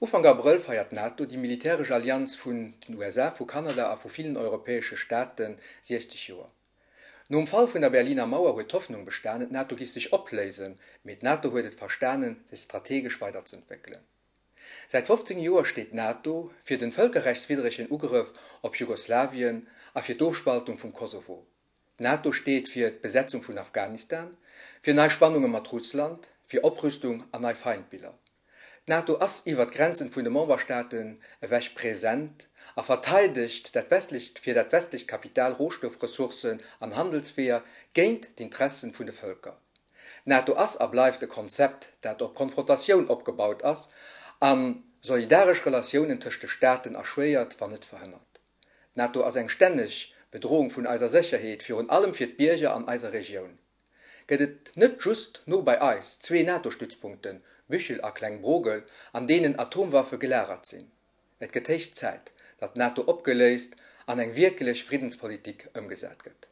Ufank Abrëll feiert d'NATO, déi militäresch Allianz vun den USA, vu Kanada a vu villen europäesche Staaten, 60 Joer. Nom Fall vun der Berliner Mauer huet d'Hoffnung bestanen, d'NATO giff sech opléisen, mee d'NATO huet et verstanen, sech strategesch weiderzëentwéckelen. Säit 15 Joer steet d'NATO fir den vëlkerrechtswiddregen Ugrëff op Jugoslawien a fir d'Ofspaltung vum Kosovo. D'NATO steet fir d'Besetzung vun Afghanistan, fir nei Spannunge mat Russland, fir Oprüstung an nei Feindbiller. D'NATO ass iwwer d'Grenzen vun de Memberstaaten ewech present a verteidegt dat westlecht fir dat westlecht Kapital, Rohstoffressourcen an Handelsweeër géint d'Intressen vun de Vëlker. D'NATO ass a bleift e Konzept, dat op Konfrontatioun opgebaut ass a solidaresch Relatiounen tëscht de Staaten erschwéiert, wann net verhënnert. D'NATO ass eng stänneg Bedrohung vun eiser Sécherheet, virun allem fir d'Bierger an eiser Regioun. Gëtt et net just no bei eis zwee NATO-Stützpunkten, Büchel a Klengbrogel, an deenen Atomwaffe gelagert sinn? Et gëtt héich Zäit, datt d'NATO opgeléist an eng wierklech Friddenspolitik ëmgesat gëtt.